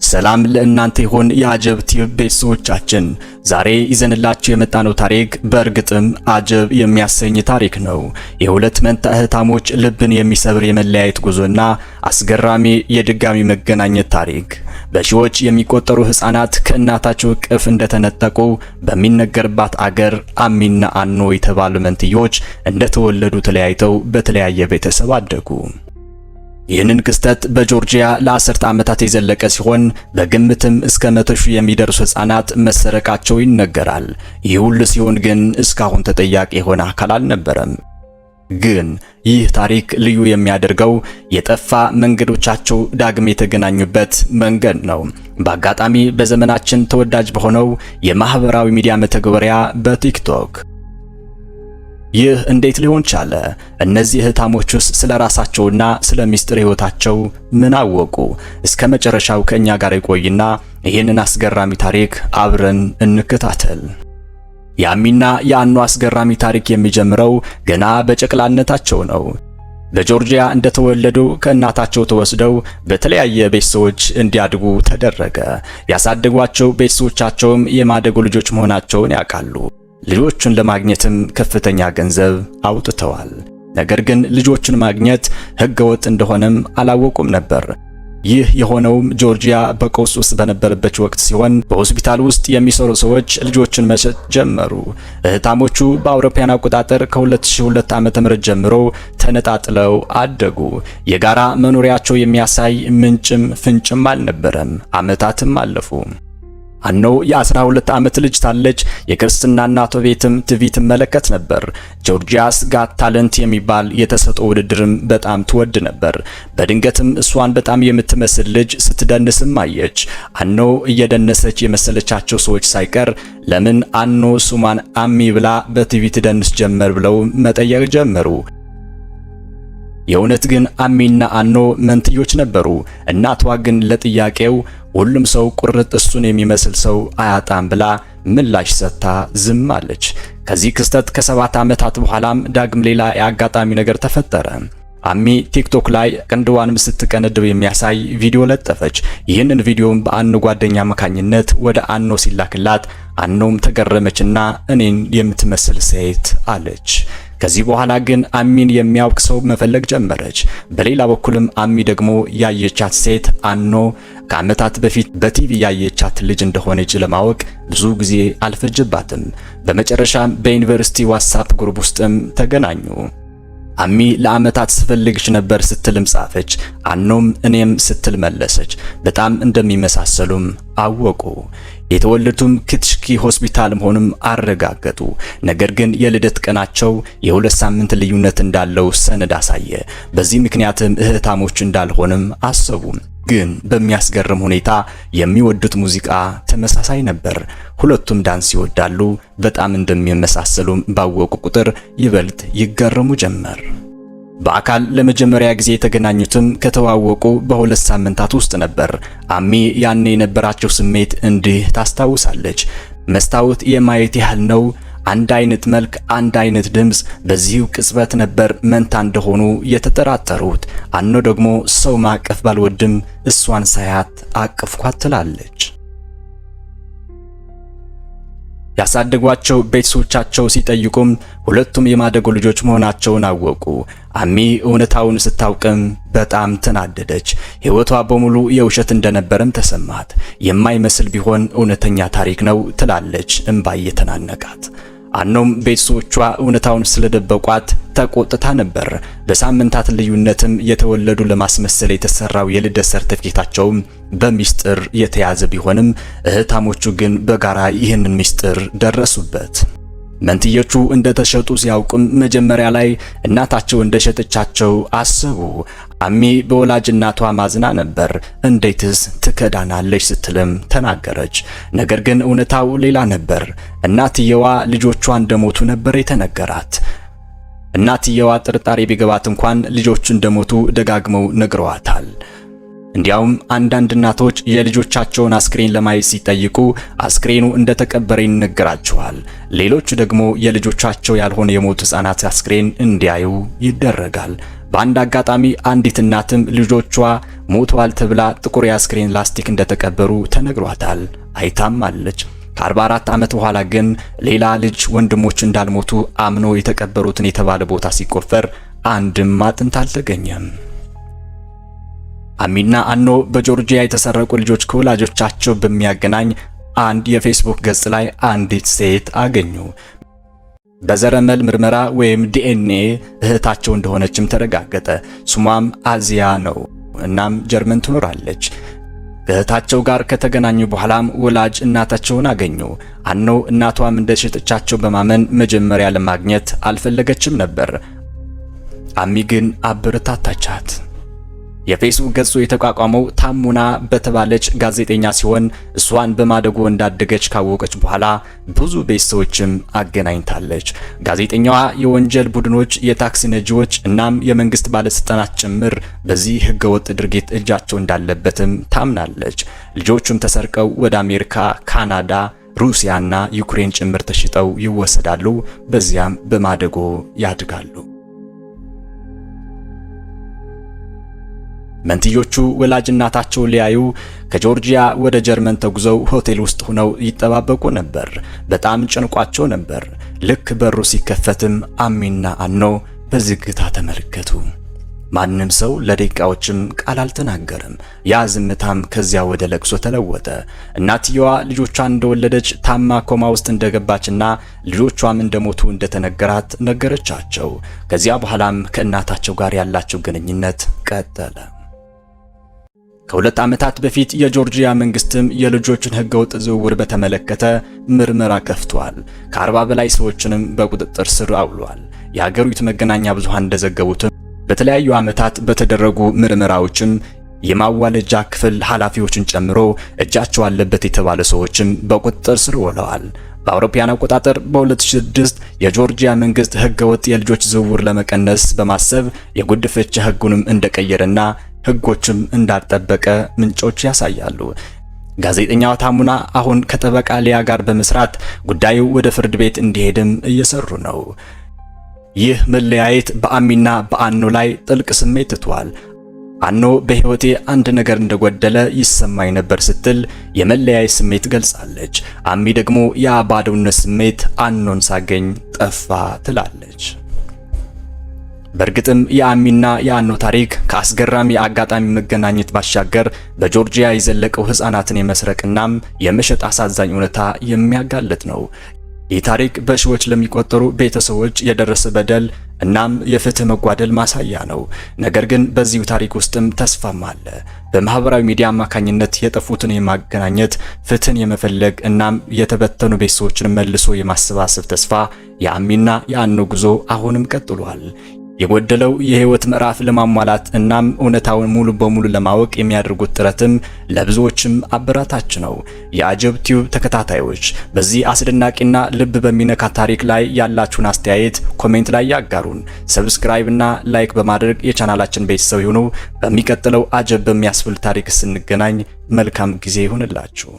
ሰላም ለእናንተ ይሁን የአጀብ ቲዩብ ቤተሰቦቻችን። ዛሬ ይዘንላችሁ የመጣነው ታሪክ በእርግጥም አጀብ የሚያሰኝ ታሪክ ነው። የሁለት መንታ እህታሞች ልብን የሚሰብር የመለያየት ጉዞና አስገራሚ የድጋሚ መገናኘት ታሪክ። በሺዎች የሚቆጠሩ ሕፃናት ከእናታቸው እቅፍ እንደተነጠቁ በሚነገርባት አገር አሚና አኖ የተባሉ መንትዮች እንደተወለዱ ተለያይተው በተለያየ ቤተሰብ አደጉ። ይህንን ክስተት በጆርጂያ ለአስርተ ዓመታት የዘለቀ ሲሆን በግምትም እስከ 100,000 የሚደርሱ ሕፃናት መሰረቃቸው ይነገራል። ይህ ሁሉ ሲሆን ግን እስካሁን ተጠያቂ የሆነ አካል አልነበረም። ግን ይህ ታሪክ ልዩ የሚያደርገው የጠፋ መንገዶቻቸው ዳግም የተገናኙበት መንገድ ነው። በአጋጣሚ በዘመናችን ተወዳጅ በሆነው የማህበራዊ ሚዲያ መተግበሪያ በቲክቶክ። ይህ እንዴት ሊሆን ቻለ? እነዚህ እህታሞቹስ ስለ ራሳቸውና ስለ ሚስጥር ሕይወታቸው ምን አወቁ? እስከ መጨረሻው ከእኛ ጋር ይቆይና ይህንን አስገራሚ ታሪክ አብረን እንከታተል። የአሚና የአኖ አስገራሚ ታሪክ የሚጀምረው ገና በጨቅላነታቸው ነው። በጆርጂያ እንደተወለዱ ከእናታቸው ተወስደው በተለያየ ቤተሰቦች እንዲያድጉ ተደረገ። ያሳደጓቸው ቤተሰቦቻቸውም የማደጎ ልጆች መሆናቸውን ያውቃሉ። ልጆቹን ለማግኘትም ከፍተኛ ገንዘብ አውጥተዋል። ነገር ግን ልጆቹን ማግኘት ሕገወጥ እንደሆነም አላወቁም ነበር። ይህ የሆነውም ጆርጂያ በቀውስ ውስጥ በነበረበት ወቅት ሲሆን በሆስፒታል ውስጥ የሚሰሩ ሰዎች ልጆችን መሸጥ ጀመሩ። እህታሞቹ በአውሮፓውያን አቆጣጠር ከ2002 ዓ.ም ጀምሮ ተነጣጥለው አደጉ። የጋራ መኖሪያቸው የሚያሳይ ምንጭም ፍንጭም አልነበረም። ዓመታትም አለፉ። አኖ የ12 ዓመት ልጅ ሳለች የክርስትና እናቷ ቤትም ቲቪ ትመለከት ነበር። Georgia's Got Talent የሚባል የተሰጥኦ ውድድርም በጣም ትወድ ነበር። በድንገትም እሷን በጣም የምትመስል ልጅ ስትደንስም አየች። አኖ እየደነሰች የመሰለቻቸው ሰዎች ሳይቀር ለምን አኖ ስሟን አሚ ብላ በቲቪ ትደንስ ጀመር ብለው መጠየቅ ጀመሩ። የእውነት ግን አሚና አኖ መንትዮች ነበሩ። እናቷ ግን ለጥያቄው ሁሉም ሰው ቁርጥ እሱን የሚመስል ሰው አያጣም ብላ ምላሽ ሰጥታ ዝም አለች። ከዚህ ክስተት ከ7 ዓመታት በኋላም ዳግም ሌላ የአጋጣሚ ነገር ተፈጠረ። አሚ ቲክቶክ ላይ ቅንድቧንም ስትቀነድብ የሚያሳይ ቪዲዮ ለጠፈች። ይህንን ቪዲዮም በአኖ ጓደኛ አማካኝነት ወደ አኖ ሲላክላት አኖም ተገረመችና እኔን የምትመስል ሴት አለች። ከዚህ በኋላ ግን አሚን የሚያውቅ ሰው መፈለግ ጀመረች። በሌላ በኩልም አሚ ደግሞ ያየቻት ሴት አኖ ከዓመታት በፊት በቲቪ ያየቻት ልጅ እንደሆነች ለማወቅ ብዙ ጊዜ አልፈጀባትም። በመጨረሻም በዩኒቨርሲቲ ዋትሳፕ group ውስጥም ተገናኙ። አሚ ለዓመታት ስፈልግሽ ነበር ስትልም ጻፈች። አኖም እኔም ስትል መለሰች። በጣም እንደሚመሳሰሉም አወቁ። የተወለዱትም ክትሽኪ ሆስፒታል መሆኑም አረጋገጡ። ነገር ግን የልደት ቀናቸው የ2 ሳምንት ልዩነት እንዳለው ሰነድ አሳየ። በዚህ ምክንያትም እህታሞች እንዳልሆንም አሰቡ። ግን በሚያስገርም ሁኔታ የሚወዱት ሙዚቃ ተመሳሳይ ነበር። ሁለቱም ዳንስ ይወዳሉ። በጣም እንደሚመሳሰሉም ባወቁ ቁጥር ይበልጥ ይገረሙ ጀመር። በአካል ለመጀመሪያ ጊዜ የተገናኙትም ከተዋወቁ በ2 ሳምንታት ውስጥ ነበር። አሚ ያኔ የነበራቸው ስሜት እንዲህ ታስታውሳለች። መስታወት የማየት ያህል ነው። አንድ አይነት መልክ፣ አንድ አይነት ድምፅ። በዚሁ ቅጽበት ነበር መንታ እንደሆኑ የተጠራጠሩት። አኖ ደግሞ ሰው ማቀፍ ባልወድም እሷን ሳያት አቅፍኳት ትላለች። ያሳደጓቸው ቤተሰቦቻቸው ሲጠይቁም ሁለቱም የማደጎ ልጆች መሆናቸውን አወቁ። አሚ እውነታውን ስታውቅም በጣም ተናደደች። ሕይወቷ በሙሉ የውሸት እንደነበረም ተሰማት። የማይመስል ቢሆን እውነተኛ ታሪክ ነው ትላለች እምባ እየተናነቃት። አኖም ቤተሰቦቿ እውነታውን ስለደበቋት ተቆጥታ ነበር። በሳምንታት ልዩነትም የተወለዱ ለማስመሰል የተሰራው የልደት ሰርተፊኬታቸውም በሚስጥር የተያዘ ቢሆንም እህታሞቹ ግን በጋራ ይህንን ሚስጥር ደረሱበት። መንትዮቹ እንደተሸጡ ሲያውቁም መጀመሪያ ላይ እናታቸው እንደሸጠቻቸው አሰቡ። አሚ በወላጅ እናቷ ማዝና ነበር። እንዴትስ ትከዳናለች ስትልም ተናገረች። ነገር ግን እውነታው ሌላ ነበር። እናትየዋ ልጆቿ እንደሞቱ ነበር የተነገራት። እናትየዋ ጥርጣሬ ቢገባት እንኳን ልጆቹ እንደሞቱ ደጋግመው ነግረዋታል። እንዲያውም አንዳንድ እናቶች የልጆቻቸውን አስክሬን ለማየት ሲጠይቁ አስክሬኑ እንደተቀበረ ይነገራቸዋል። ሌሎቹ ደግሞ የልጆቻቸው ያልሆነ የሞቱ ሕፃናት አስክሬን እንዲያዩ ይደረጋል። በአንድ አጋጣሚ አንዲት እናትም ልጆቿ ሞተዋል ተብላ ጥቁር የአስክሬን ላስቲክ እንደተቀበሩ ተነግሯታል። አይታም አለች። ከ44 ዓመት በኋላ ግን ሌላ ልጅ ወንድሞች እንዳልሞቱ አምኖ የተቀበሩትን የተባለ ቦታ ሲቆፈር አንድም አጥንት አልተገኘም። አሚና አኖ በጆርጂያ የተሰረቁ ልጆች ከወላጆቻቸው በሚያገናኝ አንድ የፌስቡክ ገጽ ላይ አንዲት ሴት አገኙ። በዘረመል ምርመራ ወይም ዲኤንኤ እህታቸው እንደሆነችም ተረጋገጠ። ስሟም አዚያ ነው። እናም ጀርመን ትኖራለች። ከእህታቸው ጋር ከተገናኙ በኋላም ወላጅ እናታቸውን አገኙ። አኖ እናቷም እንደሸጠቻቸው በማመን መጀመሪያ ለማግኘት አልፈለገችም ነበር። አሚ ግን አበረታታቻት። የፌስቡክ ገጹ የተቋቋመው ታሙና በተባለች ጋዜጠኛ ሲሆን እሷን በማደጎ እንዳደገች ካወቀች በኋላ ብዙ ቤተሰቦችም አገናኝታለች። ጋዜጠኛዋ የወንጀል ቡድኖች፣ የታክሲ ነጂዎች እናም የመንግስት ባለስልጣናት ጭምር በዚህ ህገወጥ ድርጊት እጃቸው እንዳለበትም ታምናለች። ልጆቹም ተሰርቀው ወደ አሜሪካ፣ ካናዳ፣ ሩሲያና ዩክሬን ጭምር ተሽጠው ይወሰዳሉ። በዚያም በማደጎ ያድጋሉ። መንትዮቹ ወላጅ እናታቸውን ሊያዩ ከጆርጂያ ወደ ጀርመን ተጉዘው ሆቴል ውስጥ ሆነው ይጠባበቁ ነበር። በጣም ጨንቋቸው ነበር። ልክ በሩ ሲከፈትም አሚና አኖ በዝግታ ተመለከቱ። ማንም ሰው ለደቂቃዎችም ቃል አልተናገረም። ያ ዝምታም ከዚያ ወደ ለቅሶ ተለወጠ። እናትየዋ ልጆቿን እንደወለደች ታማ ኮማ ውስጥ እንደገባችና ልጆቿም እንደሞቱ እንደተነገራት ነገረቻቸው። ከዚያ በኋላም ከእናታቸው ጋር ያላቸው ግንኙነት ቀጠለ። ከሁለት ዓመታት በፊት የጆርጂያ መንግስትም የልጆችን ህገወጥ ዝውውር በተመለከተ ምርመራ ከፍቷል። ከ40 በላይ ሰዎችንም በቁጥጥር ስር አውሏል። የሀገሪቱ መገናኛ ብዙሃን እንደዘገቡትም በተለያዩ ዓመታት በተደረጉ ምርመራዎችም የማዋለጃ ክፍል ኃላፊዎችን ጨምሮ እጃቸው አለበት የተባለ ሰዎችም በቁጥጥር ስር ውለዋል። በአውሮፓውያን አቆጣጠር በ2006 የጆርጂያ መንግስት ህገወጥ የልጆች ዝውውር ለመቀነስ በማሰብ የጉድፈቻ ህጉንም እንደቀየረና ህጎችም እንዳልጠበቀ ምንጮች ያሳያሉ። ጋዜጠኛዋ ታሙና አሁን ከጠበቃ ሊያ ጋር በመስራት ጉዳዩ ወደ ፍርድ ቤት እንዲሄድም እየሰሩ ነው። ይህ መለያየት በአሚና በአኖ ላይ ጥልቅ ስሜት ትቷል። አኖ በሕይወቴ አንድ ነገር እንደጎደለ ይሰማኝ ነበር ስትል የመለያየት ስሜት ገልጻለች። አሚ ደግሞ ያ ባዶነት ስሜት አኖን ሳገኝ ጠፋ ትላለች። በእርግጥም የአሚና የአኖ ታሪክ ከአስገራሚ አጋጣሚ መገናኘት ባሻገር በጆርጂያ የዘለቀው ሕፃናትን የመስረቅናም የመሸጥ አሳዛኝ እውነታ የሚያጋልጥ ነው። ይህ ታሪክ በሺዎች ለሚቆጠሩ ቤተሰቦች የደረሰ በደል እናም የፍትህ መጓደል ማሳያ ነው። ነገር ግን በዚሁ ታሪክ ውስጥም ተስፋም አለ። በማህበራዊ ሚዲያ አማካኝነት የጠፉትን የማገናኘት፣ ፍትህን የመፈለግ እናም የተበተኑ ቤተሰቦችን መልሶ የማሰባሰብ ተስፋ የአሚና የአኖ ጉዞ አሁንም ቀጥሏል። የጎደለው የህይወት ምዕራፍ ለማሟላት እናም እውነታውን ሙሉ በሙሉ ለማወቅ የሚያደርጉት ጥረትም ለብዙዎችም አበረታች ነው። የአጀብ ቲዩብ ተከታታዮች በዚህ አስደናቂና ልብ በሚነካ ታሪክ ላይ ያላችሁን አስተያየት comment ላይ ያጋሩን። subscribe እና like በማድረግ የቻናላችን ቤተሰብ ይሁኑ። በሚቀጥለው አጀብ በሚያስብል ታሪክ ስንገናኝ መልካም ጊዜ ይሁንላችሁ።